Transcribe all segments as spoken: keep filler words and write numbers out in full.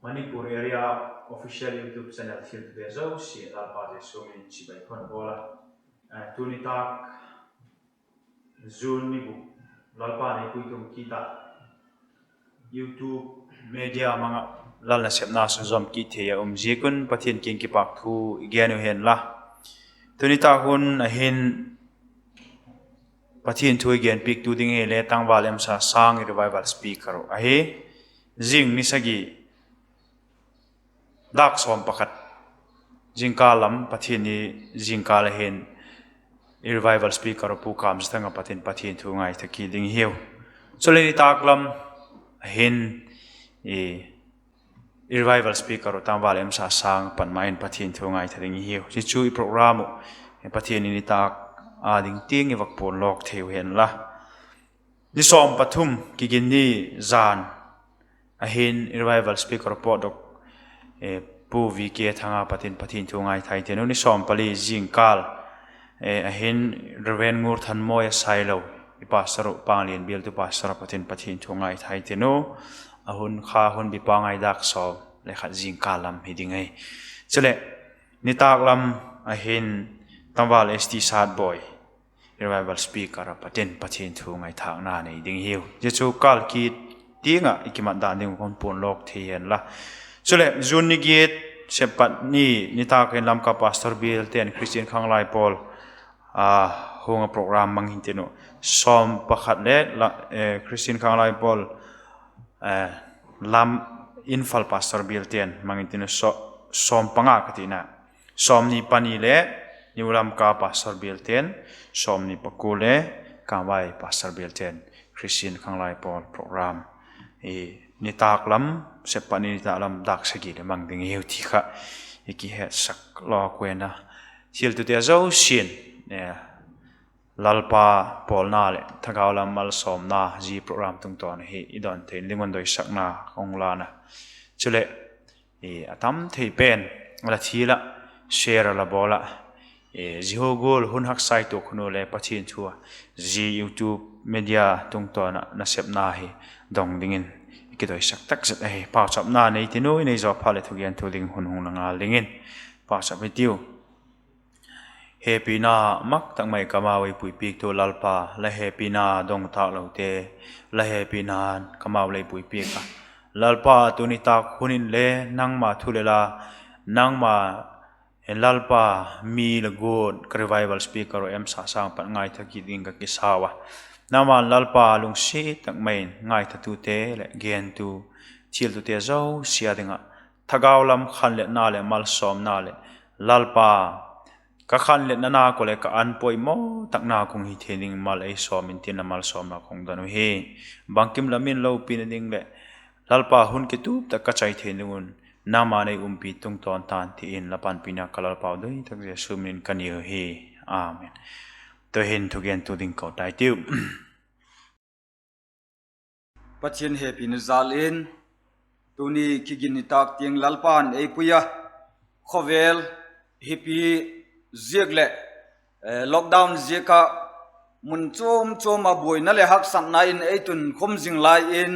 Manipur Area Official YouTube Channel thiltute zosia Lalpa Jesu min in chibai khun bawl a. Tuni tâk June ni guk, Lalpa'n ei puitung kit a, YouTube media mang ah Lal nasepna sunzawm kit thei a um ziak un Pathian kiang kipâk thu i gen uh hen la. Tuni tâk hun a hin Pathian thu i genpiaktu ding hile Tangval Emsa Sâng, i revival speaker uh ahi. Zing ni sagi dâk sawm pakhat, zingkal lam Pathian ni, zingkal a hin i revival speaker uh Pu Kamzathang a pat in Pathian thu ngaitha kit ding hiu. Chuleh nitâk lam a hin i revival speaker uh Tangval Emsa Sâng a pat ma in Pathian thu ngaitha ding hiu. Zia chu i program uh Pathian ni nitâk â ding tiang i vak puan lawk thei uh hen la. Ni sawm pathum Kiginni zan a hin i revival speaker uh pawtdok Pu V K Thanga pat in Pathian thu ngaitha i tin uh. Ni sawm pali zingkal a hin Reverend Ngurthanmawi a Sailo, i pastor uh Panglian bialtu pastor a pat in Pathian thu ngaitha i tin uh. A hun kha hun bi pa ngai dâk sawm le khat zingkal lam hi ding ahi. Chuleh nitâk lam a hin Tangval S T Satbawi, revival speaker a pat in Pathian thu ngaithâkna nei ding hiu. Zia chu kâl kit tiang ah i kimat dan ding uh ka hun puan lawk thei hen la. Chuleh June ni giat, Seppat ni, nitâk hin Lamka Pastor Bialte'n Christian Khanglai Pawl a hung a program mang intin uh. Sawm pakhat le Christian Khanglai Pawl, Imphal Pastor Bialte'n mang intin uh, sawm panga ka tina. Sawmni pani le New Lamka Pastor Bialte'n, sawmni pakua le Kangvai Pastor Bialte'n Christian Khanglai Pawl program nitâk lam, Seppat ni nitâk lam dâk sagi leh mang ding hiu ti kha i kihetsak lawk ua'n a. Thiltute zosia'n Lalpa pawlna leh thagau lam malsawmna zia program tungtawn hi i dawn theina ding un doisakna ka hung lân a. Chuleh a tam thei pen a la thil ah, share a la bawl ah, zia gual hun haksa i tuak khun u le Pathian thu a zia YouTube media tungtawn ah nasepna hi dong dingin i kidoisak tak zet ahi. Pauchapna nei tin u, i nei zaw phat leh thugentu ding hun hung la ngal dingin pauchap hitiu. Hepina mak tak mai kamau ei puipiaktu Lalpa, la hepina dong tâk lote, la hepina'n kamau lei puipiak a. Lalpa, tuni tâk hun in le nangma thu le la, nangma, Lalpa, mi la guat ka revival speaker uh Emsa Sâng pat ngaitha kit ding ka kisau a. Nangma'n Lalpa, lungsiat tak mai in ngaithatute leh gentu, thiltute zosia ding ah thagau lam khanletna leh malsawmna leh, Lalpa, ka khanletna nak uh leh ka an poimaw tak nak uh hung hi thei ding mal ei sawm intin, la malsawmna ka hung don uhi. Bangkim lam in lopina ding leh Lalpa, hun kitup tak ka chai thei ding un nangma'n ei umpi tungtawn tan ti in, la panpina ka Lalpau doi tak Jesu min in ka niu hi. Amen. Tu'hin thugentu ding ko tai tiu. Pathian hepina jal in, tuni Kiginni tâk tiang Lalpa'n ei pui a, khawvel hipi ziak leh lockdown ziak ah mun chuam chuam ah buaina leh haksatna in ei tunkhum zing lai in,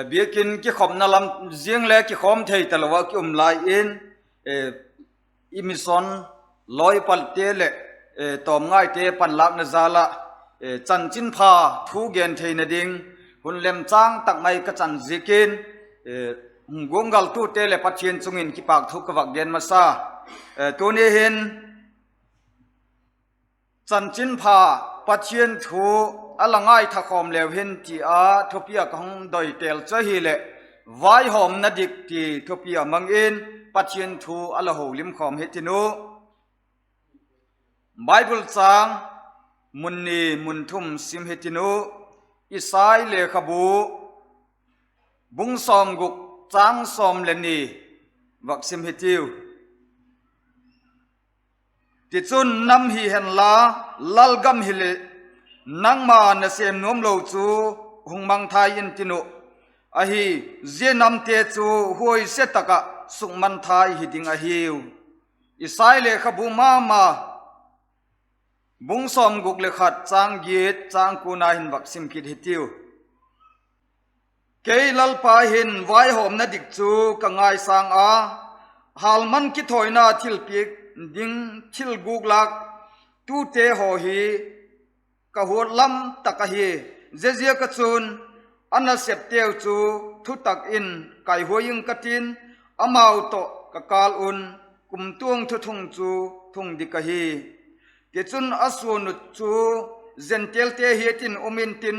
biakin kikhopna lam ziang le kikhawm thei talo ah ki um lai in, i mission lawipalte leh tawmngaite panlâkna jal ah chanchinpha thu gen theina ding hun lemchâng tak mai ka chan ziakin, hung guanggaltute leh Pathian chung in kipâk thu ka vak gen masa. Tuni hin chanchinpha Pathian thu a la ngaitha khawm leu hin ti a thupi ah ka hung doi tel chu ahileh, vaihawmna dik ti thupi ah mang in Pathian thu a la holimkhawm hitin u. Bible châng mun ni mun thum sim hitin u. Isai lekhabu bung sawmguk châng sawm le ni vak sim hitiu. Tichun, nam hi henla, lalgam hileh, nangma nasêm nuam lo chu hung mangthai intin uh. Ahi, zia namte chu huaise tak ah sukmangthai hi ding ahiu. Isai lekhabu ma ma, bung sawmguk le khat, châng giat, châng kuana hin vak sim kit hitiu. Kei Lalpa hin vaihawmna dik chu ka ngaisâng a, hâlman kithawina thilpiak ding thil gûk lâk tute haw hi ka huat lam tak ahi. Ziaziak ah chun a nasepteu chu thutak in kaihuai ing ka tin, amau tawh ka kâl un kumtuang thuthung chu thung dik ahi. Tichun a suan uh chu Jentailte hiat in um intin,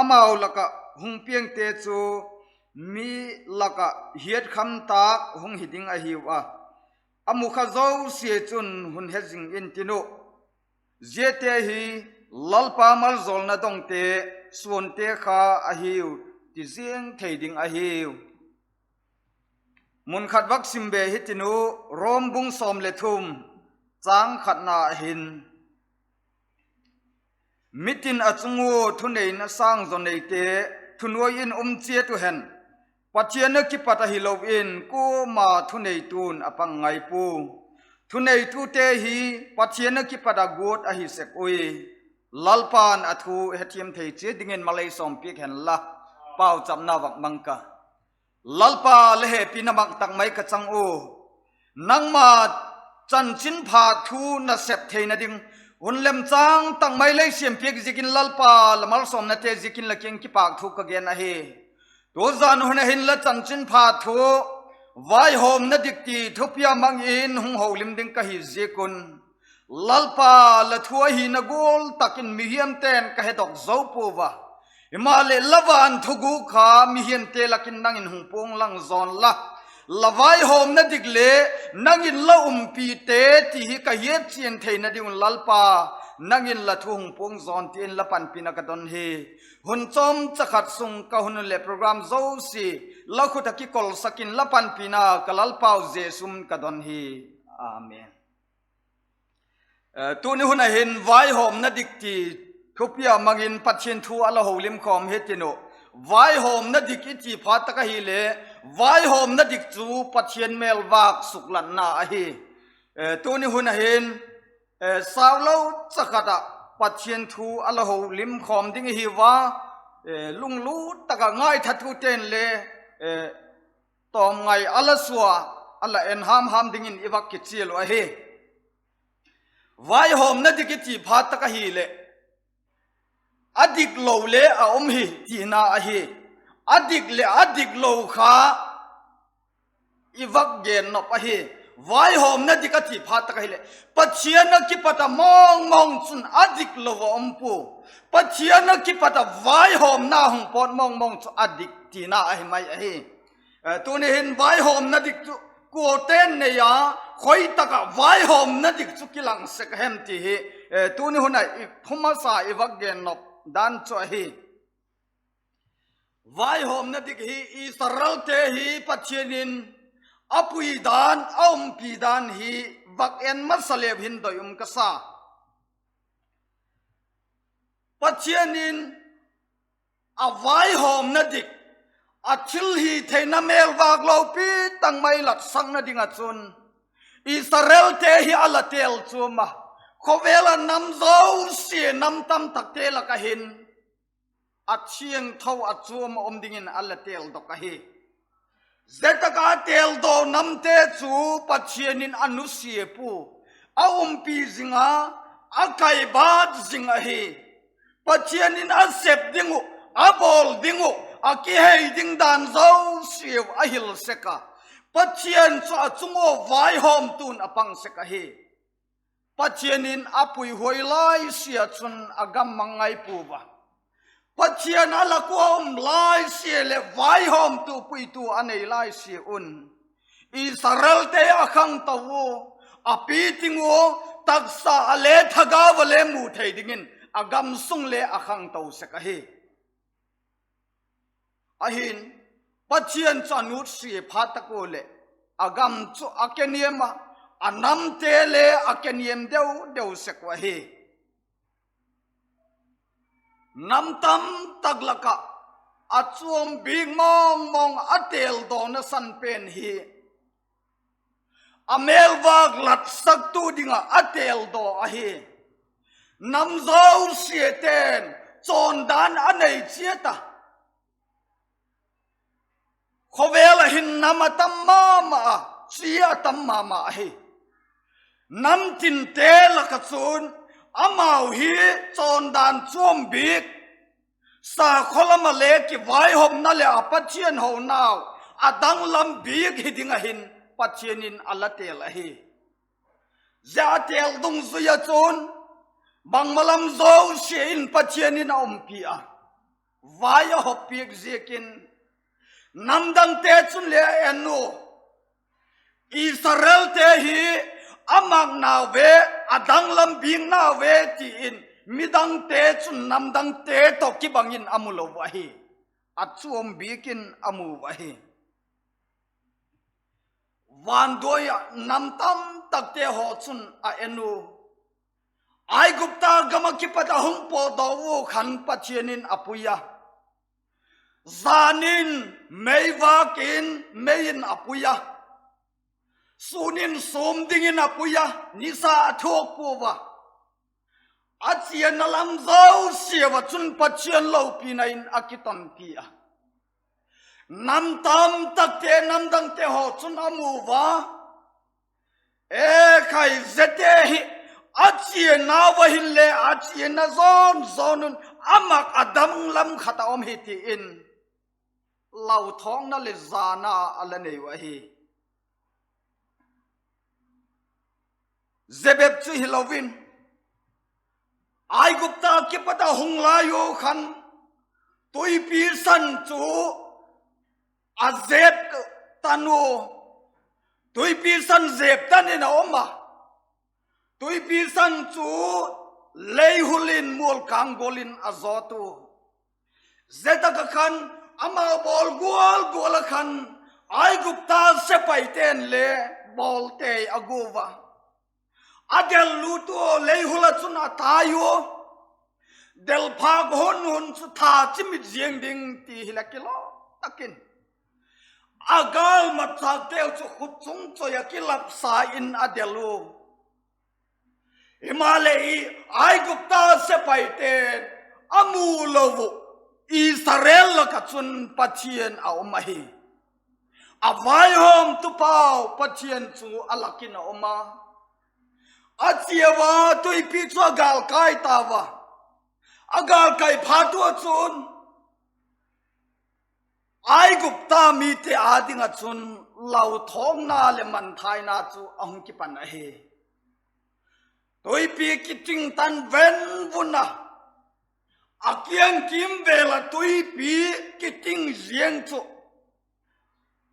amau lak ah hung piangte chu mi lak ah hiat kham tâk hung hi ding ahiu a, a mu kha zosia chun hun he zing intin uh. Ziate hi Lalpa maljawlna dongte suante kha ahiu, ti ziang thei ding ahiu. Mun khat vak sim be hitin u, Rom bung sawm leh thum, châng khatna ah hin, Mitin a chung ua thuneina sâng zaw neite thunuai in um chiat u hen; Pathian ah kipat ahilo in kuama thuneitu'n a pang ngai pua. Thuneitute hi Pathian ah kipat ah guat ahi sek ui. Lalpa'n a thu hethiam thei chiat dingin malei sawmpiak hen la. Pauchapna vak mang ka. Lalpa, la hepina mang tak mai ka chang u. Nangma chanchinpha thu nasep theina ding hun lemchâng tak mai lei siam piak ziakin Lalpa, la malsawmnate ziakin la kiang kipâk thu ka gen ahi. Tu zan hun ah hin la chanchinpha thu, vaihawmna dik ti thupi a mang in hung holim ding ka hi ziak un, Lalpa, la thu ahina gual tak in mihiamte'n ka hedok zo pua a, himaleh la van thuguk kha mihiamte lak in nang in hung puang lang zawn la. La vaihawmna dik le nang in la umpite ti hi ka hiatchian theina ding un Lalpa, nang in la thu hung puang zawn ti in la panpina ka don hi. Hun chawmcha khat sung ka hun u leh program zosia la khut ah kikolsak in la panpina ka Lalpau Jesu min ka don hi. Amen. Tuni hun ah hin vaihawmna dik ti thupi a mang in Pathian thu a la holim khawm hitin u. Vaihawmna dik i ti phat tak ahile, vaihawmna dik chu Pathian mêlvâk suklatna ahi. Tuni hun ah hin, saulo cha khat ah Pathian thu a la holim khawm ding ihi ua, lunglut tak ah ngaithatute'n le tawmngai a la sua, a la en ham ham dingin i vak kichial uh ahi. Vaihawmna dik i ti phat tak ahileh, a dik lo le a um hi tina ahi. A dik leh a dik lo kha i vak gen nop ahi. Vaihawmna dik a ti phat tak ahileh, Pathian ah kipat a mawngmawng chun a dik lo a um pua. Pathian ah kipat a vaihawmna hung pawt mawngmawng chu a dik tina ahi mai ahi. Tuni hin vaihawmna dik chu kuate'n nei a, khoi tak ah vaihawmna dik chu kilang sek a hem ti hi tuni hun ah i phu masa i vak gen nop dan chu ahi. Vaihawmna dik hi Israelte hi Pathian in a pui dan, a umpi dan hi vak en masa leu hin doi um ka sa. Pathian in a vaihawmna dik, a thilhitheina mêlvâk lopi tak mai latsakna ding ah chun Israelte hi a la têl chuam a, khawvel ah nam zosia, nam tam takte lak ah hin a thiangtho a chuam a um dingin a la têldok ahi. Zia tak a têldaw namte chu Pathian in a nusia pua, a umpi zing a, a kaibat zing ahi. Pathian in a sep ding uh, a bawl ding uh, a kihei ding dan zosiau a hil sek a, Pathian chu a chung ua vaihawmtu'n a pang sek ahi. Pathian in a puihuai laisia chun a gam mang ngai pua a, Pathian a lak ua um laisia leh vaihawmtu puitu a nei laisia un Israelte a khangto ua, a piting ua, taksa a le thagau a le mu thei dingin a gam sung le a khangto sek ahi. Ahin, Pathian chu a nutsia phat tak ua leh a gam chu a keniam a, a namte le a keniam deu deu sek uh ahi. Nam tam tak lak ah a chuam bik mawngmawng a têldawna san pen hi a mêlvâk latsaktu ding ah a têldaw ahi. Nam zosiate'n chawndan a nei chiat a, Khawvel ah hin nam a tam ma ma a, chi a tam ma ma ahi. Nam tinte lak ah chun amau hi chawndan chuam bik, sakhaw lam ah le kivaihawmna leh a Pathian honau a danglam bik hi ding ah hin Pathian in a la têl ahi. Zia a têl dungzui ah chun bangma lam zosia in Pathian in a umpi a, vai a hawmpiak ziakin, namdangte chun le a en u, Israelte hi a maknau ve, a danglam biknau ve ti in midangte chun namdangte tawh kibang in a mu lo uh ahi. A chuam bik in a mu uh ahi. Vanduai ah nam tamtakte haw chun a en u, Aigupta gam ah kipat a hung pawtdaw u khan Pathian in a pui a, zan in meivâk in mei in a pui a, sûn in sûm dingin a pui a, nisa a thuak pua a, a chiana lam zosiau ah chun Pathian lopina in a kitonpi a. Nam tamtakte, namdangte haw chun a mu ua, e, khai, ziate hi a chianau ah hinle a chiana zawn zawn un a mak a danglam khat a um hi ti in lauthawkna leh zana a la nei uh ahi. Zia bep chu hilo in, Aigupta kipat a hung lai u khan Tuipi San chu a zêp tan u, Tuipi San zêp tan in a um a, Tuipi San chu leihul in mualkâng gual in a zawt u. Zia tak ah khan amau bawl gual gual ah khan Aigupta sepaite'n le bawl tei a gua a, a del lut u, leihul ah chun a tai u. Del phâk hun hun chu tha chimit ziang ding ti hileh kilawm tak in a gâl matchâkteu chu khut chung choi ah kilapsa in a del u. Himaleh, Aigupta sepaite'n a mu lo uh Israel lak ah chun Pathian a um ahi. A vaihawmtu pau Pathian chu a lak in a um a, a chiau a, tuipi chu a gâlkai tau a, a gâlkai phat ua chun Aigupta mite â ding ah chun lauthawkna leh mangthaina chu a hung kipan ahi. Tuipi kiting tan ven vun a, a kiang kîmvêl ah tuipi kiting ziang chu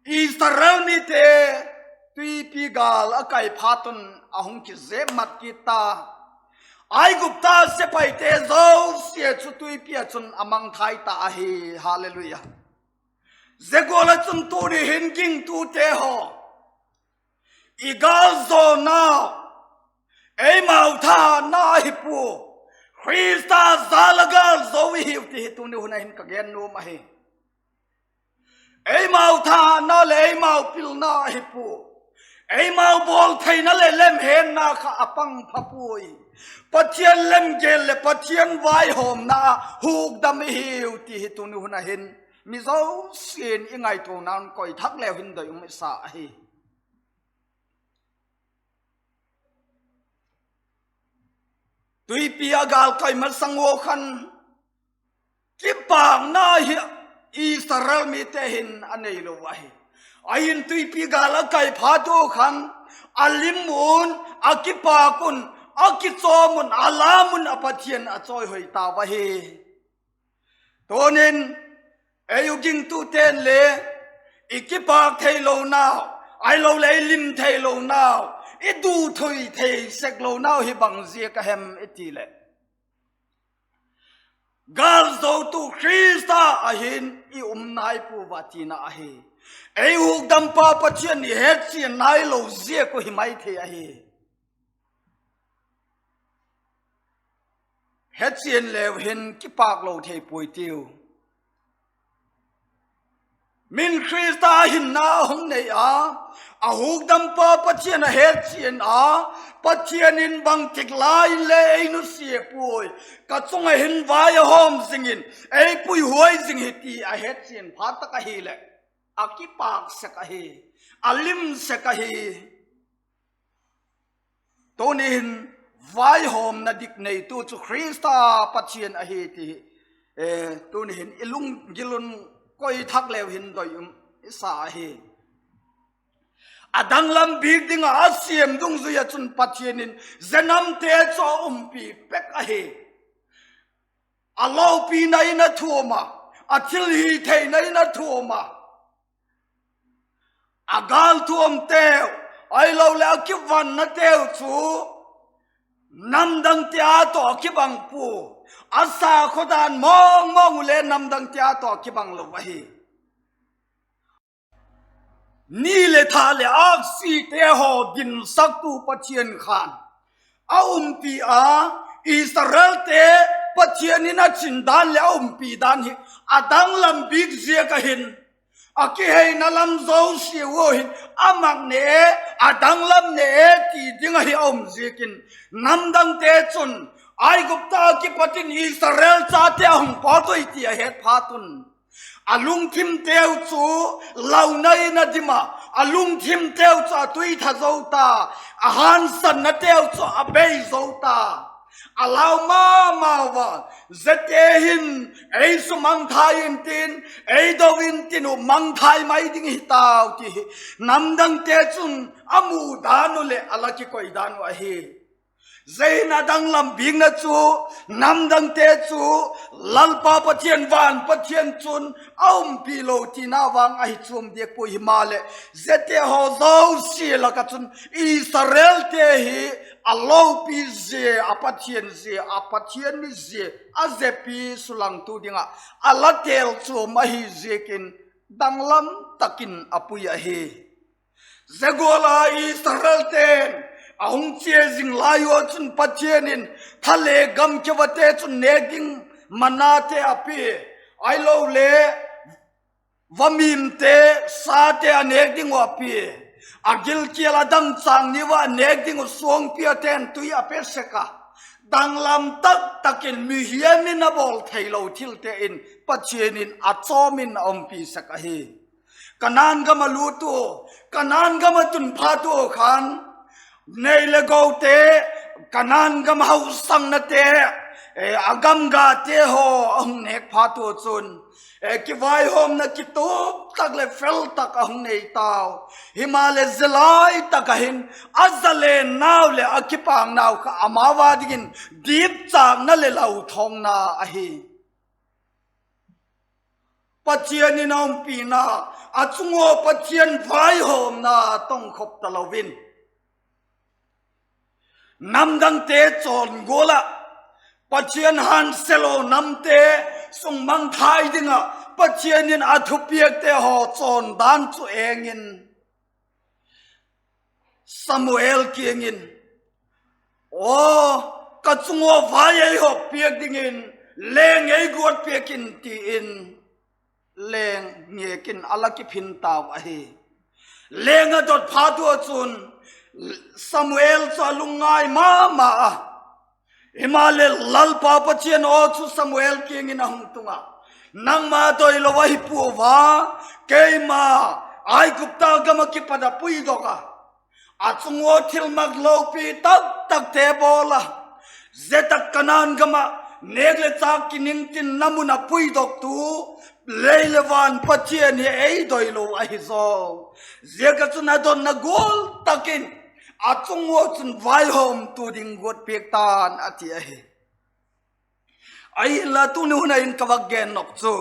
Israel mite tuipi gâl a kai phat un a hung kizêpmat kit ta. Aigupta sepaite zosia chu tuipi ah chun a mangthai ta ahi. Hallelujah. Zia gual ah chun tuni hin gingtute haw, i gâl zonau eimau thahatna ahi pua, Khrista jal a gâl zo i hiu ti hi tuni hun ah hin ka gen nuam ahi. Eimau thahatna leh eimau pilna ahi pua, eimau bawl theina leh lemhenna kha a pang pha puai. Pathian lemgel leh Pathian vaihawmna ah hukdam i hiu ti hi tuni hun ah hin mi zosia'n i ngaituana'n koi thak leu hin doi um i sa ahi. Tuipi a gâlkai masang ua khan kipâkna hi Israel mite hin a neilo ahi. Ahin tuipi gâl a kai phat ua khan a lim un, a kipâk un, a kichawm un, a lam un, a Pathian a chawihoi tau ahi. Tunin ei u gingtute'n le i kipâk theilonau, ahiloleh i lim theilonau, i duthoi thei sek lonau hi bang ziak a hem i ti leh, gâl zotu Khrista ah hin i um nai pua tina ahi. Ei hukdampa Pathian i hetchian nailo ziak uh hi mai thei ahi. Hetchian leu hin kipâk lo thei puai tiu. Min Khrista hinna a hung nei a, a hukdampa Pathian a hetchian a, Pathian in bangtik lai in le ei nusia puai, ka chung ah hin vai a hawm zing in, ei puihuai zing hi ti a hetchian phat tak ahileh, a kipâk sek ahi, a lim sek ahi. Tuni hin vaihawmna dik neitu chu Khrista Pathian ahi ti hi, tuni hin i lunggil un koi thak leu hin doi um i sa ahi. A danglam bik ding ah a siam dungzui ah chun Pathian in zia namte chu a umpi pek ahi. A lopina in a thuam a, a thilhitheina in a thuam a, a gâlthuamteu, ahiloleh a kivannateu chu namdangte â tawh a kibang pua, a sakhaw dan mawngmawng uh le namdangte â tawh a kibang lo ahi. Ni leh tha leh âksite haw dinsaktu Pathian khan a umpi a, Israelte Pathian in a chin dan leh a umpi dan hi a danglam bik ziak ah hin, a kiheina lam zosia ua hin a mak ne e, a danglam ne e ti ding ahi a um ziakin, namdangte chun Aigupta ah kipat in Israel chate a hung pawt ui ti a het phat un, a lungthimteu chu launa in a dim a, a lungthimteu chu a tuitha zo ta, a hânsannateu chu a bei zo ta. A lau ma mau a, ziate hin ei sumangthai intin, ei do intin uh mangthai mai ding hi tau ti hi namdangte chun a mu dan uh leh a la kikoi dan uh ahi. Zia hin a danglam bikna chu, namdangte chu Lalpa Pathian, van Pathian chun a umpi lo tina vang ahi chuam diak puai. Himaleh, ziate haw zosia lak ah chun Israelte hi a lopi zia, a Pathian zia, a Pathian mi zia, a zepi sulangtu ding ah a la têl chuam ahi ziakin danglam tak in a pui ahi. Zia gual a Israelte'n a hung chia zing lai ua chun Pathian in thale gamkivate chun nêk ding manate a pia, ahilole vamimte, sate a nêk ding uh a pia, a gilkial a dangchâng ni ua a nêk ding uh suangpi a ten tui a pe sek a, danglam tak tak in mihiam in a bawl theilo thilte in Pathian in a chawm in a umpi sek ahi. Kanaan gam a lût ua, Kanaan gam a tun phat ua khan, nei le gote, Kanaan gam hausangnate, a gamgate haw a hung nêk phat ua chun, kivaihawmna kitup tak leh fel tak a hung nei tau. Himaleh, zia lai tak ah hin a zalennau leh a kipaknau kha amau â dingin dipchâkna leh lauthawngna ahi. Pathian in a umpina, a chung ua Pathian vaihawmna tongkhop talo in, namdangte chawn gual ah Pathian hânsia lo namte sungmangthai ding ah Pathian in a thupiakte haw chawn dan chu eng in Samuel kiang in, Aw, ka chung ua vai ei hawp piak dingin leng ei guat piak in, ti in leng ngêk in a la kiphin tau ahi. Leng a dot phat ua chun Samuel chu a lungngai ma ma a. Himaleh, Lalpa Pathian aw chu Samuel kiang in a hung tung a, Nangma doilo ahi puau a, keima Aigupta gam ah kipat a puidok a, a chung ua thilmak lopi tak takte bawl a, zia tak Kanaan gam ah nêk leh châk kiningtinna mun a puidoktu lei leh van Pathian hi ei doilo ahi zaw. Ziak ah chun a dotna gual tak in a chung ua chun vaihawmtu ding guat piak ta'n, a ti ahi. Ahinla, tuni hun ah in ka vak gen nop chu,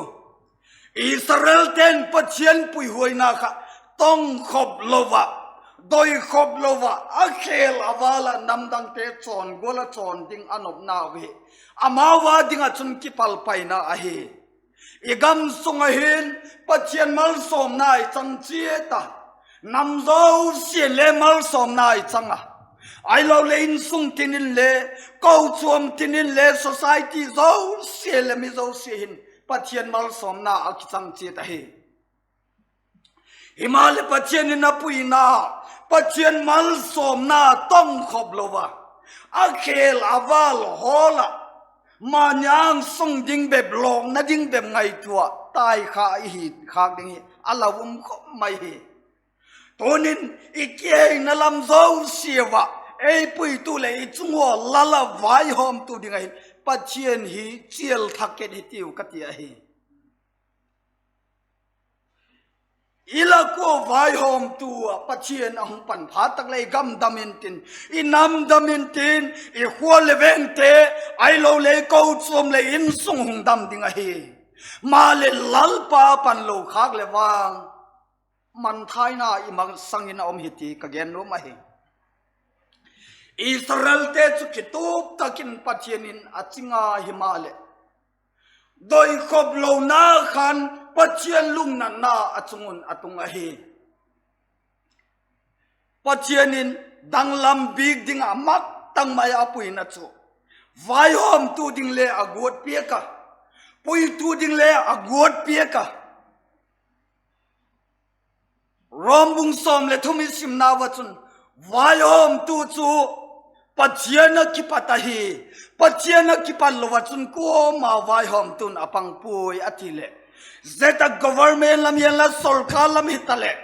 Israelte'n Pathian puihuaina kha tongkhop lo ah, doikhop lo ah, a khêl a vâl ah namdangte chawn gual ah chawn ding a nopnau hi amau â ding ah chun kipalpaina ahi. I gam sung ah hin Pathian malsawmna i chang chiat a, nam zosia'n le malsawmna i chang a, ahiloleh insung tin inle, kochuam tin inle, society zosia leh mi zosia hin Pathian malsawmna a kichang chiat ahi. Himaleh, Pathian in a puina, Pathian malsawmna tongkhop lo a, a khêl a vâl hawl ah, mani âng sung ding bep, lawkna ding bep ngaitua tai kha i hi khâk ding hi a la um khop mai hi. Tunin i kiheina lam zosia ah ei puitu leh i chung ua lal ah vaihawmtu ding ahin Pathian hi chial thak et hitiu ka ti ahi. I lak ua vaihawmtu ah Pathian a hung pan phat tak leh i gam dam intin, i nam dam intin, i khua leh vengte, ahiloleh i kochuam leh insung hung dam ding ahi. Maleh Lalpa pan lo khâk leh vang, mangthaina i masang in a um hi ti ka gen nuam ahi. Israelte chu kitup tak in Pathian in a ching a, himaleh doikhop lona khan Pathian lungnatna a chung un a tung ahi. Pathian in danglam bik ding ah mak tak mai a puina chu vaihawmtu ding le a guat piak a, puitu ding le a guat piak a. Rom bung sawm leh thum i simnau ah chun, vaihawmtu chu Pathian a kipat ahi. Pathian a kipat lo ah chun kuama vaihawmtu'n a pang puai a ti leh, zia tak government lam hianla, sorkar lam hitaleh,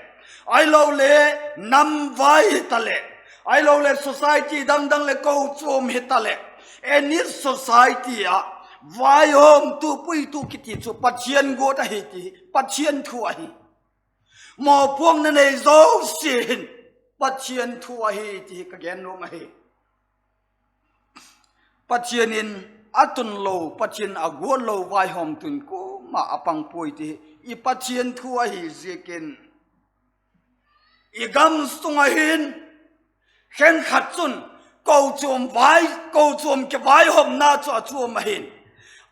ahiloleh nam vai hitaleh, ahiloleh society dang dang leh kochuam hitaleh, any society ah vaihawmtu, puitu kiti chu Pathian guat ahi ti, Pathian thu ahi. Mawpuakna nei zosia hin Pathian thu ahi ti hi ka gen nuam ahi. Pathian in a tun lo, Pathian a guat lo vaihawmtu'n kuama a pang puai ti hi i Pathian thu ahi ziakin, i gam sung ah hin khenkhat chun kochuam vai, kochuam kivaihawmna chu a chuam ahin,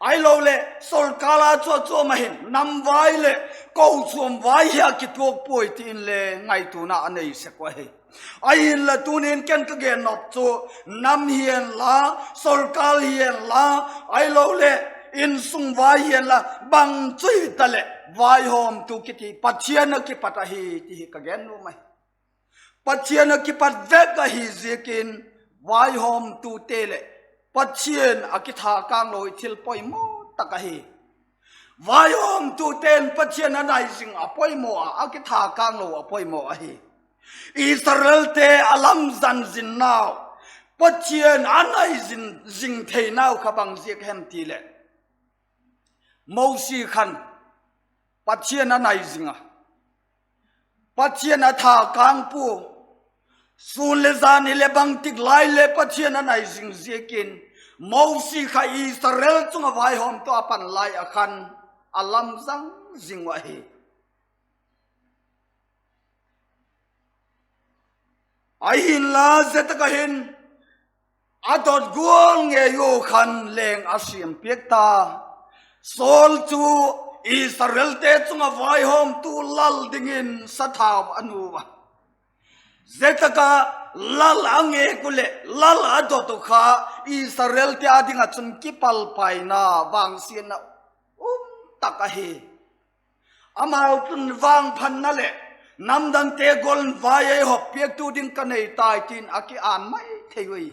ahiloleh sorkar a chu a chuam ahin, nam vai leh kochuam vai hi a kituak puai ti in le ngaituana a nei sek uh ahi. Ahinla tunin ken ka gen nop chu, nam hianla, sorkar hianla, ahiloleh insung vai hianla, bang chu hitaleh vaihawmtu kiti Pathian a kipat ahi ti hi ka gen nuam ahi. Pathian a kipat vek ahi ziakin vaihawmtute leh Pathian a kithakâng lo hi thil poimaw tak ahi. Vaihawmtute'n Pathian a nai zing a poimaw a, a kithakâng lo a poimaw ahi. Israelte a lamzan zinnau, Pathian a nai zing, zing theinau kha bang ziak hem ti leh, Mosi khan Pathian a nai zing a, Pathian a thakâng pua, sûn leh zan hileh bangtik lai leh Pathian a nai zing ziakin, Mosi kha Israel chung ah vaihawmtu a pan lai ah khan a lamzang zing uh ahi. Ahinla zia tak ah hin a dot gual ngei ua khan leng a siam piak ta. Saul chu Israelte chung ah vaihawmtu lal dingin sathau a nu a. Zia tak ah lal a ngei uh leh lal a dot uh kha Israelte â ding ah chun kipalpaina, vangsiatna um tak ahi. Amau chun vangphatna leh namdangte gual in vai ei hawp piaktu ding ka nei tai tin a kiân mai thei ui.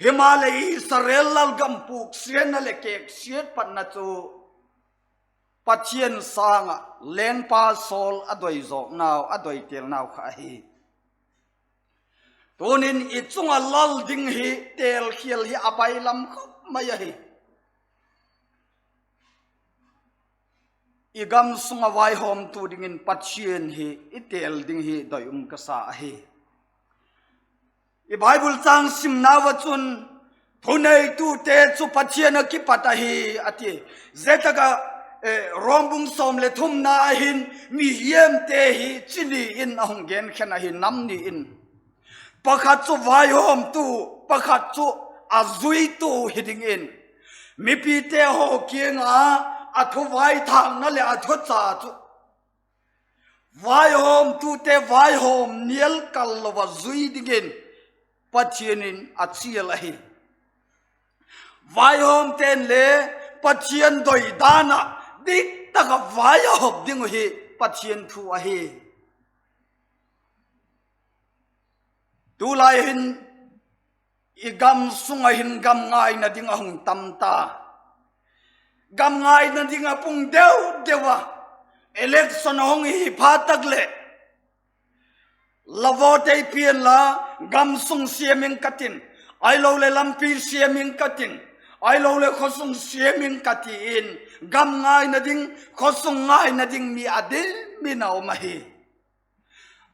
Himaleh Israel lalgam puksiatna leh keksiat patna chu Pathian sâng ah lengpa Saul a doi zawknau, a doi têlnau kha ahi. Tunin i chung ah lal ding hi têlkhial hi a bailam khop mai ahi. I gam sung ah vaihawmtu dingin Pathian hi i têl ding hi doi um ka sa ahi. I Bible châng simnau ah chun, thuneitute chu Pathian ah kipat ahi, a ti. Zia tak ah, eh, Rom bung sawm leh thumna ah hin, mihiamte hi chi ni in a hung genkhen ahi, nam ni in. Pakhat chu vaihawmtu, pakhat chu a zuitu hi dingin, mipite haw kiang ah a thuvaithâkna leh a thucha chu vaihawmtute vaihawm nial kal lo ah zui dingin Pathian in a chial ahi. Vaihawmte'n le Pathian doi dan ah diktak ah vai a hawp ding uh hi Pathian thu ahi. Tulai hin i gam sung ah hin gam ngaina ding a hung tam ta. Gam ngaina ding ah pung deu deu a, Election a hung hi phat tak leh, la vote ei pia inla, gamsung siam ing ka tin, ahiloleh lampi siam ing ka tin, ahiloleh khawsung siam ing ka ti in, gam ngaina ding, khawsung ngaina ding mi a dim in a um ahi.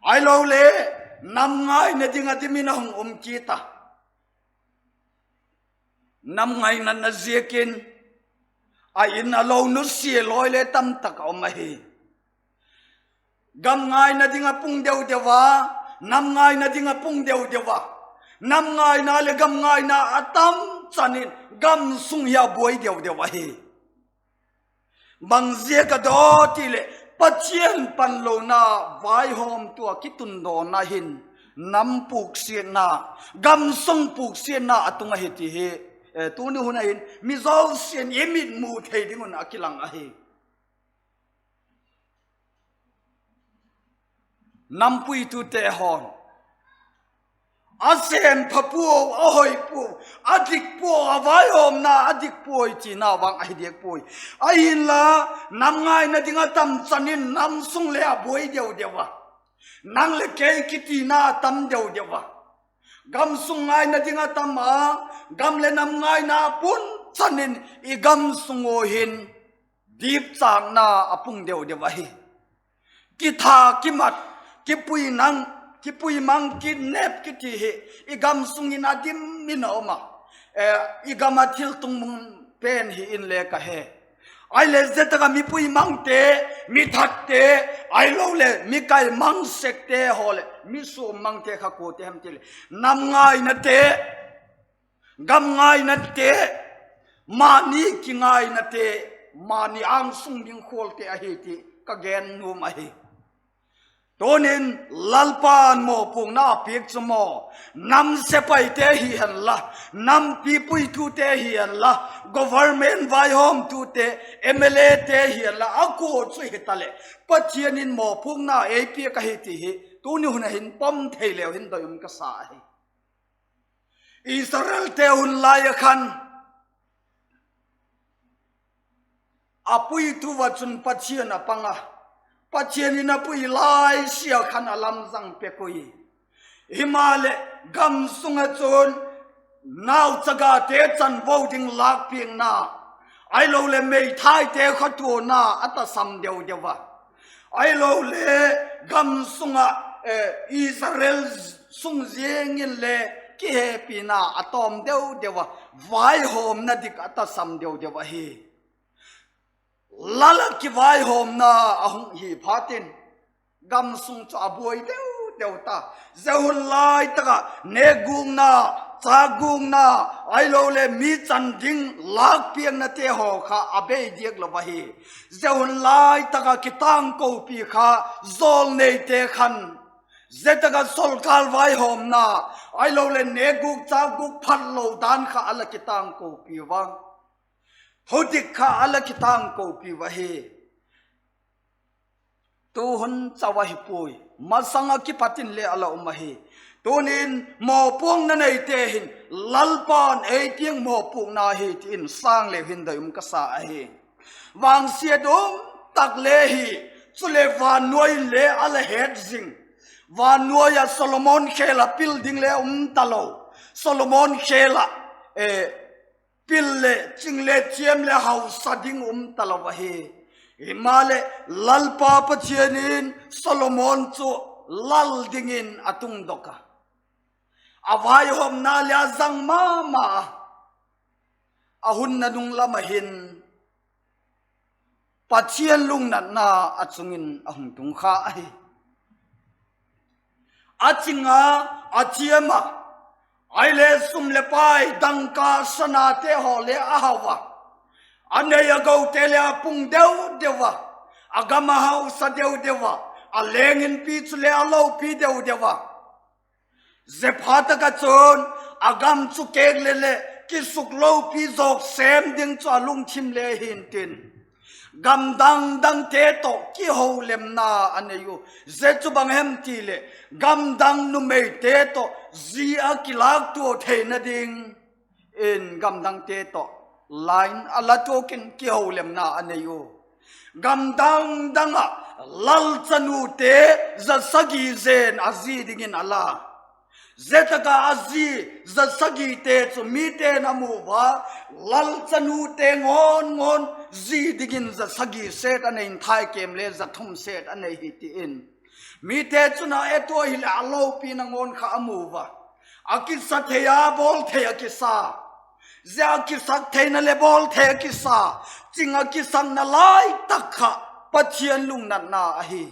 Ahiloleh nam ngaina ding a dim in a hung um kit a. Nam ngainatna ziakin a in a lo nusia lawi le tamtak a um ahi. Gam ngaina ding a pung deu deu a, nam ngaina ding a pung deu deu a, nam ngaina leh gam ngaina a tam chan in gamsung hi a buai deu deu ahi. Bang ziak a daw ti leh, Pathian panlona vaihawmtu a kitundawna hin nam puksiatna, gamsung puksiatna a tung ahi ti hi, tuni hun a hin mi zosia'n i mit mu thei ding un a kilang ahi. Nam puitute haw'n a sêm pha puau, a hoi puau, a dik puau, a vaihawmna a dik puai tina vang ahi diak puai. Ahinla, nam ngaina ding a tam chan in nam sung le a buai deu deu a, nang leh kei kitina a tam deu deu a, gamsung ngaina ding a tam a, gam leh nam ngaina a pun chan in i gamsung ua hin dipchâkna a pung deu deu ahi. Kitha kimat, kipui mang, kidnap kiti hi i gamsung in a dim in a um a, i gam a thil tung mun pen hi in le ka he. Ahileh zia tak ah mipui mangte, mi thatte, ahiloleh mi kai mang sekte haw leh mi suam mangte kha kuate hem ti leh, nam ngainate, gam ngainate, mani kingainate, mani âng sung ding khualte ahi ti ka gen nuam ahi. Tunin Lalpa'n mawpuakna a piak chu maw, nam sepaite hi henla, nampi puitute hi henla, government vaihawmtute, M L Ate hi henla, a kua chu hitaleh, Pathian in mawpuakna ei piak ahi ti hi tuni hun a hin pom thei leu hin doi um ka sa ahi. Israelte hun lai ah khan a puitu ah chun Pathian a pang a, Pathian in a pui lai sia khan a lamzang pek ui. Himaleh, gam sung ah chun nauchagate chanvo ding lâkpiakna, ahiloleh meithaite khatuana a tasam deu deu a, ahiloleh gam sung ah Israel sung ziang in le kihepina a tawm deu deu a, vaihawmna dik a tasam deu deu ahi. Lal ah kivaihawmna a hung hi phat in, gam sung chu a buai deu deu ta. Zia hun lai tak ah nêkgûkna, châkgûkna, ahiloleh mi chan ding lâkpiaknate haw kha a bei diak lo ahi. Zia hun lai tak ah kitângkopi kha jawlneite khan, zia tak ah sawlkâl vaihawmna, ahiloleh nêkgûk châkgûk phat lo dan kha a la kitângkopi ua, thudik kha a la kitângkopi ua hi. Tu hun chau ahi puai, masang ah kipat in le a la um ahi. Tunin mawpuakna neite hin Lalpa'n ei tiang mawpuakna hi ti in sâng leu hin doi um ka sa ahi. Vangsiat um tak le hi, chuleh vannuai in le a la het zing. Vannuai ah Solomon khêl ah pil ding le um talo. Solomon khêl ah pil leh ching le thiam leh hausa ding um talo ahi. Himaleh, Lalpa Pathian in Solomon chu lal dingin a tungdok a, a vaihawmna leh a zang ma ma a. A hun nanung lam ah hin Pathian lungnatna a chung in a hung tung kha ahi. A ching a, a thiam a, ahileh sum leh pai, dangka sanate haw le a hau a, a nei a gote le a pung deu deu a, a gam a hausa deu deu a, a leng inpi chule a lopi deu deu a. Zia phat tak ah chun a gam chu kêk le leh kisuklopi zawk sêm ding chu a lungthim le hi'ntin, gam dang dangte tawh kiholemna a nei u. Zia chu bang hem ti leh, gam dang numeite tawh zi a kilâktua theina ding in gam dangte tawh line a la tuak in kiholemna a nei u. Gam dang dang ah lalchanute za sagi zen a zi dingin a la. Zia tak ah a zi za sagite chu mite'n a mu ua, lalchanute ngawn ngawn zi dingin za sagi set a nei in, thaikêm le za thum set a nei hi ti in. Mite chun a et ua hileh a lopina ngawn kha a mu ua. A kisa thei a, bawl thei a kisa. Zia a kisak theina leh bawl thei a kisa, ching a kisakna lai tak kha Pathian lungnatna ahi.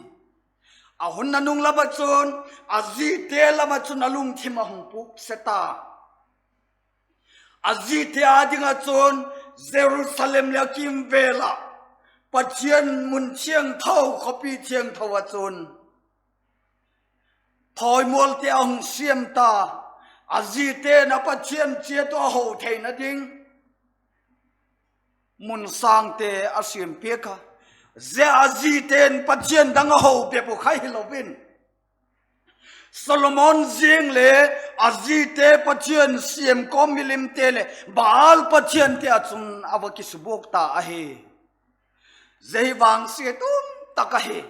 A hun nanung lam ah chun, a zite lam ah chun a lungthim a hung puk se ta. A zite â ding ah chun Jerusalem leh a kîmvêl ah Pathian mun thiangtho, khawpi thiangtho ah chun thawimualte a hung siam ta. A zite'n a Pathian chiat uh a ho theina ding mun sângte a siam piak a. Zia a zite'n pathian dang a ho bep uh kha hilo in, Solomon ziang le a zite pathian siam kawm milimte leh Baal pathiante ah chun a va kisubuak ta ahi. Zia hi vangsiat um tak ahi.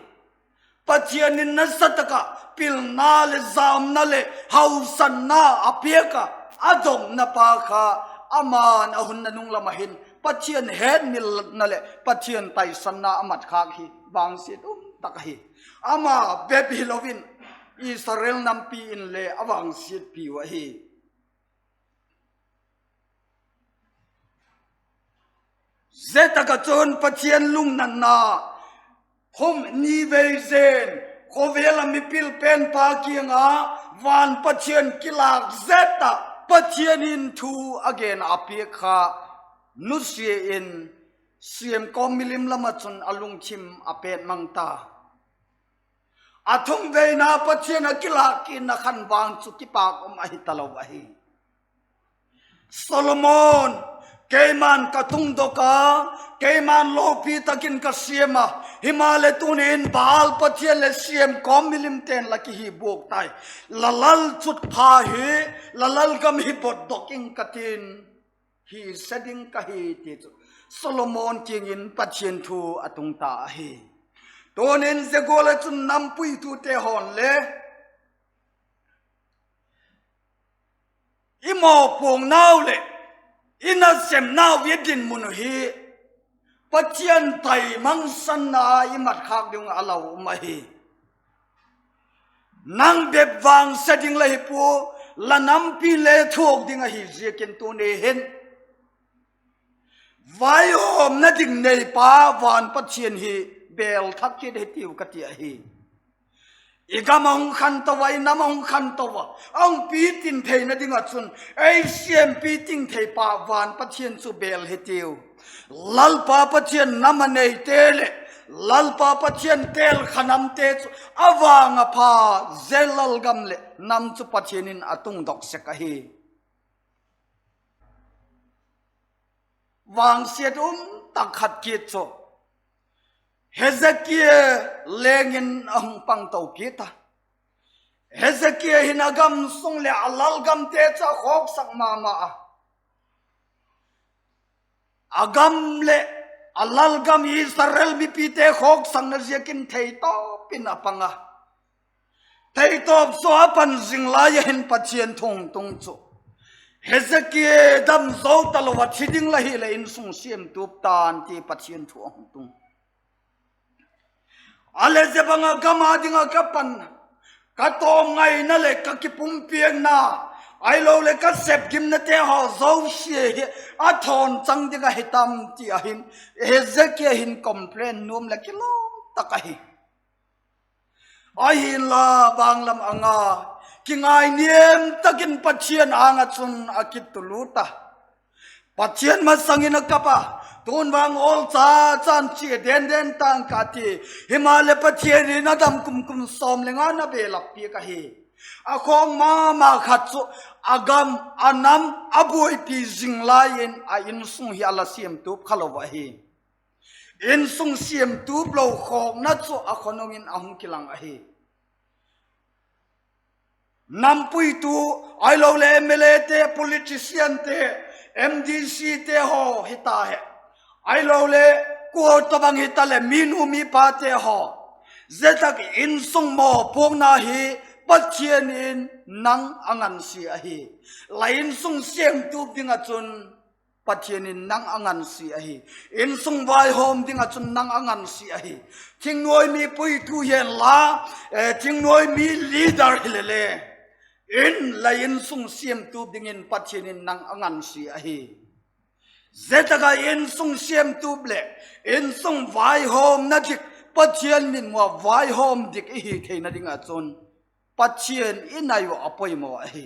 Pathian in nasa tak ah pilna leh zamna leh hausanna a piak a, a dopna pa kha, ama'n a hun nanung lam ah hin Pathian hetmilna leh Pathian taisanna a mat khâk hi vangsiat um tak ahi. Ama bep hilo in, Israel nampi in le a vangsiatpi uh ahi. Zia tak ah chun Pathian lungnatna, khum ni vei zen, khawvel ah mipil penpa kiang ah van Pathian kilâk zet ah Pathian in thu a gen a piak kha, nusia in, siam kawm milim lam ah chun a lungthim a pêt mang ta. A thum veina Pathian a kilâk kitna khan vang chu kipâk um ahi talo ahi. Solomon, keima'n ka tungdok a, keima'n lopi tak in ka siam a, himaleh tuni in Baal pathian leh siam kawm milimte'n la kihi buak tai. La lal chutpha hi, la lalgam hi botdok ing ka tin, hise ding ka hi, ti chu Solomon kiang in Pathian thu a tung ta ahi. Tuni in zia gual ah chun nampuitute haw'n le i mawpuaknau leh i nasepnau, i dinmun uh hi Pathian taimangsanna i mat khâk ding uh a lau um ahi. Nang bep vangsia ding la hi pua, la nampi le thuak ding ahi ziakin tuni hin vaihawmna ding neipa van Pathian hi bêl thak kit hitiu ka ti ahi. I gam a hung khanto a, i nam a hung khanto a, a hung pitin theina ding ah chun, ei siampi ting theipa van Pathian chu bêl hitiu. Lalpa Pathian nam a neite leh Lalpa Pathian têl kha namte chu a vang a pha, zia lalgam leh nam chu Pathian in a tungdok sek ahi. Vangsiat um tak khat kit chu Hezekia leng in a hung pangto kit a. Hezekia hin a gam sung leh a lalgamte chu a khawksak ma ma a. A gam leh a lalgam Israel mipite khawksakna ziakin theitawp in a pang a. Theitawp sua a pan zing lai a hin Pathian thu hung tung chu, Hezekia dam zo talo a, thi ding la hileh insung siamtup tan, ti Pathian thu a hung tung. A leh zia bang ah gam â ding ah ka pan, ka tawmngaina leh ka kipumpiakna, ahiloleh ka sepgimnate haw zosia hi a thawn chang ding ahi tam, ti a hin Hezekia hin complain nuam leh kilawm tak ahi. Ahinla vanglam anga kingainiam tak in Pathian âng ah chun a kitulut a. Pathian masang in a kap a, tun vang awlcha chan chia den den tang ka ti. Himaleh Pathian in a dam kum kum sawm leh nga na belap piak ahi. A khawk ma ma khat chu a gam, a nam a buaipi zing lai in a insung hi a la siamtup kha lo ahi. Insung siamtup lo khawkna chu a khonung in a hung kilang ahi. Nampuitu, ahiloleh M L Ate, politiciante, M D Cte haw hita he, ahiloleh Kua tawhbang hitaleh mi nu mi pate haw, zia tak insung mawpuakna hi Pathian in nang a ngansia ahi. La insung siamtup ding ah chun Pathian in nang a ngansia ahi. Insung vaihawm ding ah chun nang a ngansia ahi. Thingnuai mi puitu hianla, thingnuai mi leader hilele, in la insung siamtup dingin Pathian in nang a ngansia ahi. Zia tak ah insung siamtup leh insung vaihawmna dik, Pathian mitmu ah vaihawm dik i hi theina ding ah chun Pathian i nai uh a poimaw ahi.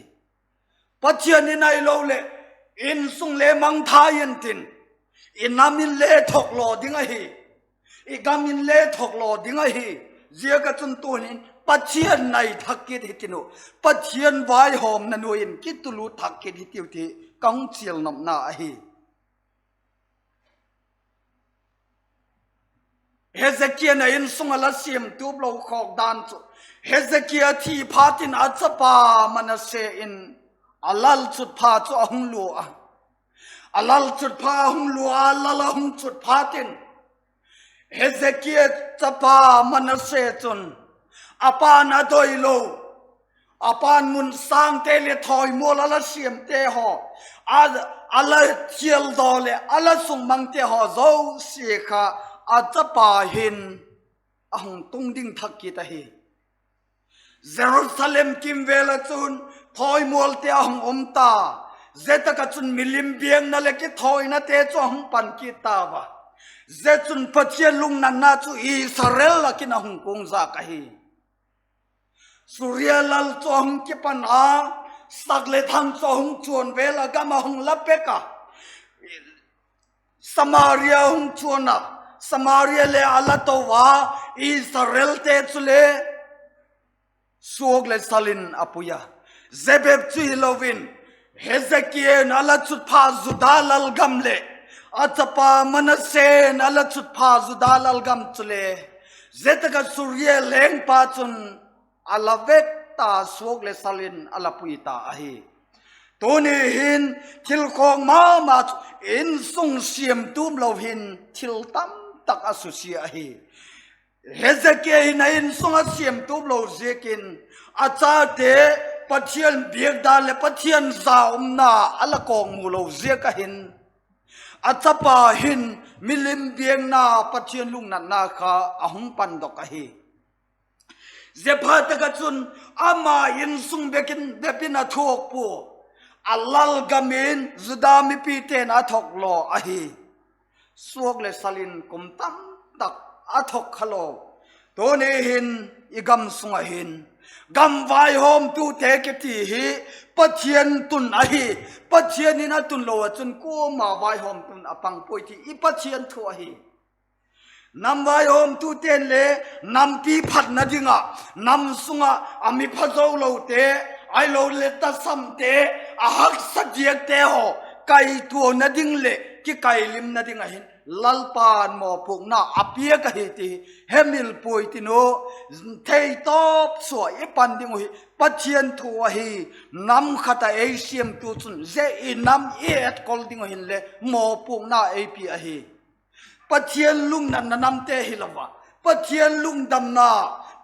Pathian i nai lo leh insung le mangthai intin, i nam in le thuaklaw ding ahi, i gam in le thuaklaw ding ahi. Ziak ah chun tu'hin Pathian nai thak kit hitin uh, Pathian vaihawmna nuai in kitulut thak kit hitiu ti ka hung chialnopna ahi. Hezekia in a insung ah la siamtup lo khawk dan chu, Hezekia thi phat in a chapa Manasse in a lalchutpha chu a hung lua a. A lalchutpha a hung lua a, lal a hung chut phat in Hezekia chapa Manasse chun a pa'n a doilo, a pa'n mun sângte leh thawimual a la siamte haw, a, a la thialdaw leh a la sungmangte haw zosia kha a chapa hin a hung tung ding thak kit ahi. Jerusalem kimvêl ah chun thawimualte a hung um ta. Zia tak ah chun milim biakna leh kithawinate chu a hung pan kit tau a. Zia chun Pathian lungnatna chu Israel lak in a hung kuangzâk ahi. Suria lal chu a hung kipan a, sak leh thang chu a hung chuan vêl a, gam a hung la pek a. Samaria hung chuan a, Samaria le a la to a, Israelte chule suak leh sal in a pui a. Zia bep chu hilo in, Hezekia in a la chutpha Juda lalgam leh a chapa Manasse'n a la chutpha Juda lalgam chule, zia tak ah Suria lengpa chun a la vek ta, suak leh sal in a la pui ta ahi. Tuni hin thil khawk ma ma chu insung siamtup lo hin thil tamtak a susia ahi. Hezekia hin a insung a siamtup lo ziakin a chate Pathian biak dan leh Pathian za umna a la kawkmu lo ziak ahin, a chapa hin milim biakna, Pathian lungnatna kha a hung pandok ahi. Zia phat tak ah chun ama insung bep in, bep in a thuak pua, a lalgam in Juda mipite'n a thuaklaw ahi. Suak leh sal in kum tamtak a thuak kha lo. Tuni hin i gam sung ah hin gam vaihawmtute kiti hi Pathian tun ahi. Pathian in a tun lo ah chun kuama vaihawmtu'n a pang puai ti i Pathian thu ahi. Nam vaihawmtute'n le nampi phatna ding ah, nam sung ah a mi pha zo lote, ahiloleh tasamte, a haksa diakte haw kaituana ding leh kikailimna ding ah hin Lalpa'n mawpuakna a piak ahi ti hemil puai tin u. Theitawp sua i pan ding uh hi Pathian thu ahi. Nam khat ah ei siamtu chun zia i nam i etkol ding uh hinle mawpuakna ei pia ahi. Pathian lungnatna namte hilo a, Pathian lungdamna,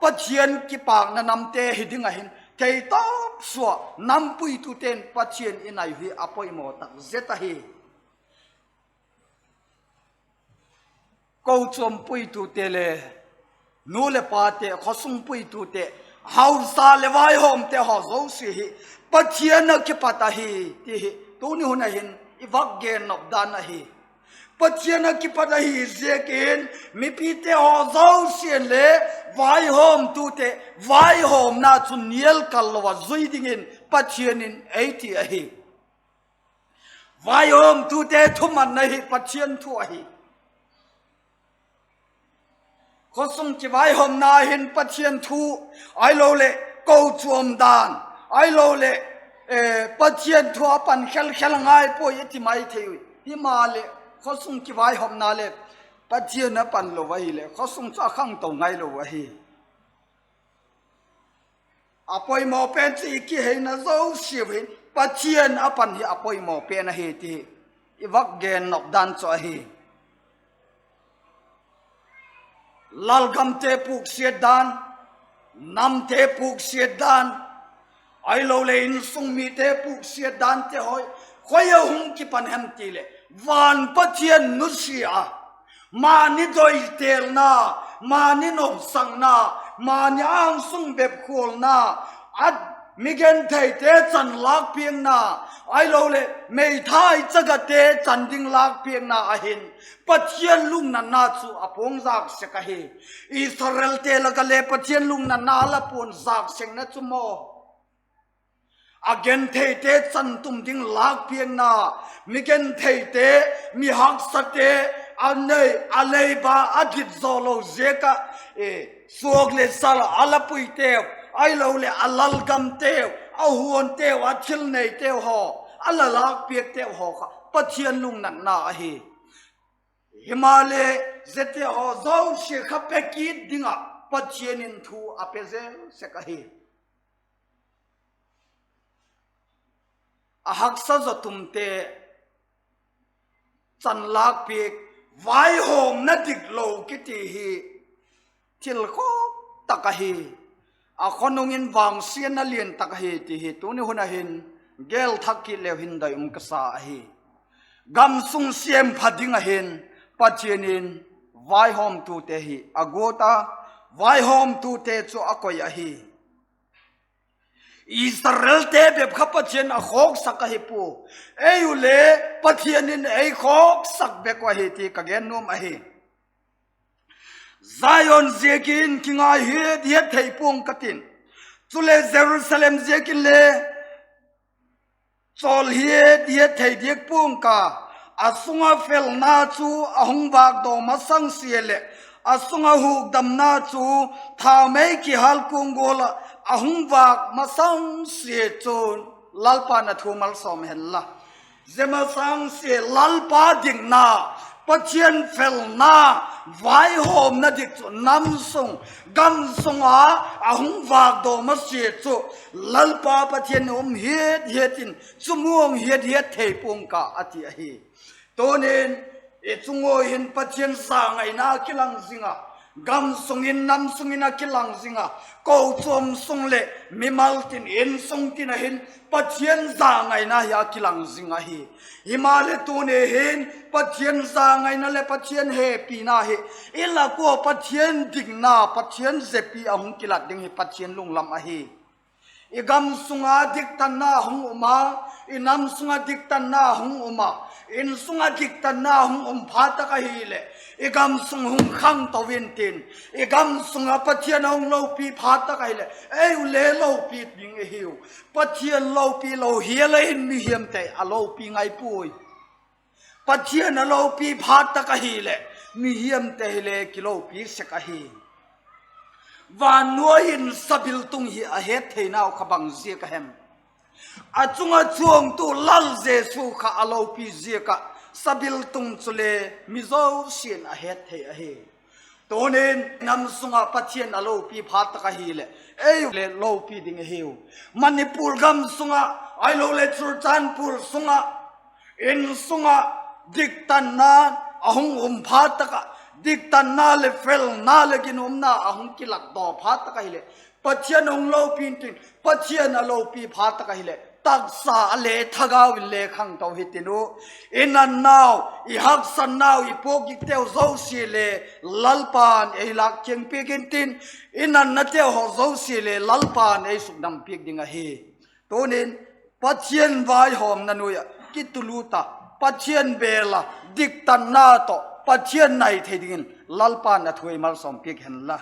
Pathian kipâkna namte hi ding ah hin theitawp sua nam puitute'n Pathian i nai hi a poimaw tak zet ahi. Kochuam puitute le, nu leh pate, khawsung puitute, hausa leh vaihawmte haw zosia hi Pathian a kipat ahi ti hi tuni hun ah hin i vak gen nop dan ahi. Pathian a kipat ahi ziakin mipite haw zosia'n le vaihawmtute vaihawmna chu nial kal lo ah zui dingin Pathian in ei ti ahi. Vaihawmtute thumanna hi Pathian thu ahi. Khawsung kivaihawmna hin Pathian thu, ahiloleh kochuam dan, ahiloleh Pathian thu a pan khelkhel a ngai puai i ti mai thei ui. Himaleh khawsung kivaihawmna leh Pathian a pan lo ahileh khawsung chu a khangto ngailo ahi. A poimaw pen chu i kiheina zosiau hin Pathian a pan hi a poimaw pen ahi ti i vak gen nop dan chu ahi. lalgamte puksiat dan, namte puksiat dan, ahiloleh insung mite puksiat dante haw khoi a hung kipan hem ti leh, van Pathian nusia a, mani doitêlna, mani nopsakna, mani ângsung bep khualna, a, mi gentheite chan lâkpiakna, ahiloleh meithai chagate chan ding lâkpiakna ahin, Pathian lungnatna chu a puangzâk sek ahi. Israelte lak ah le Pathian lungnatna la puangzâk sekna chu maw, a gentheite chan tum ding lâkpiakna, mi gentheite, mi haksate, a nei, a leiba a dit zaw lo ziak ah, suak leh sal a la puiteu, ahiloleh a lalgamteu, a huanteu, a thil neiteu haw, a la lâkpiakteu haw kha Pathian lungnatna ahi. Himaleh, ziate haw zosia kha pe kit ding ah Pathian in thu a pe zel sek ahi. A haksa zaw tumte chan lâkpiak, vaihawmna diklo kiti hi thil khawk tak ahi. A khonung in vangsiatna lian tak ahi ti hi tuni hun ah hin gêl thak kit leu hin doi um ka sa ahi. Gamsung siampha ding ah hin Pathian in vaihawmtute hi a guat a, vaihawmtute chu a koi ahi. Israelte bep kha Pathian a khawksak ahi pua. Ei u le Pathian in ei khawksak bek uh ahi ti ka gen nuam ahi. Zion ziakin kingai hiat hiat thei pua'ng ka tin, chuleh Jerusalem ziakin le chawl hiat hiat thei diak pua'ng ka. A sung ah felna chu a hung vâkdaw masang sia leh, a sung ah hukdamna chu thaumei kihâl kuang gual ah a hung vâk masang sia chun, Lalpa'n a thu malsawm hen la. Zia masang sia Lalpa dikna, Pathian felna, vaihawmna dik chu nam sung, gam sung ah a hung vâkdaw masia chu Lalpa Pathian um hiat hiat in, chu muang hiat hiat thei pua'ng ka, a ti ahi. Tunin, i chung ua hin Pathian zangaina kilang zing a, gam sung in nam sung in a kilang zing a, kochuam sung leh mimal tin insung tin ah hin Pathian zangaina hi a kilang zing ahi. Himaleh tuni hin Pathian zangaina leh Pathian hepina hi i lak ua Pathian dikna, Pathian zepi a hung kilat ding hi Pathian lunglam ahi. I gam sung ah diktatna hung um a, i nam sung ah diktatna hung um a, insung ah diktatna hung um phat tak ahileh, i gam sung hung khangto intin, i gam sung ah Pathian a hung lopi phat tak ahileh ei u le lopi ding i hiu. Pathian lopi lo hial a hin mihiamte a lopi ngai puai. Pathian a lopi phat tak ahileh mihiamte hile kilopi sek ahi. Vannuai in sabiltung hi a het theinau kha bang ziak a hem? A chung ah chuangtu Lal Jesu kha a lopi ziak ah sabiltung chule mi zosia'n a het thei ahi. Tunin nam sung ah Pathian a lopi phat tak ahileh ei u le lopi ding i hiu. Manipur gam sung ah, ahiloleh Churachandpur sung ah, insung ah diktatna a hung um phat tak ah, diktatna leh felna leh ginumna a hung kilatdaw phat tak ahileh, Pathian hung lopi intin, Pathian a lopi phat tak ahileh taksa a le thagau in le khangto hitin u. I natnau, i haksatnau, i puakgikteu zosia le Lalpa'n ei lâk thiang piak intin, i natnateu haw zosia le Lalpa'n ei sukdam piak ding ahi. Tunin, Pathian vaihawmna nuai ah kitulut a, Pathian bêl a, diktatna tawh Pathian nai thei dingin Lalpa'n a thu ei malsawm piak hen la.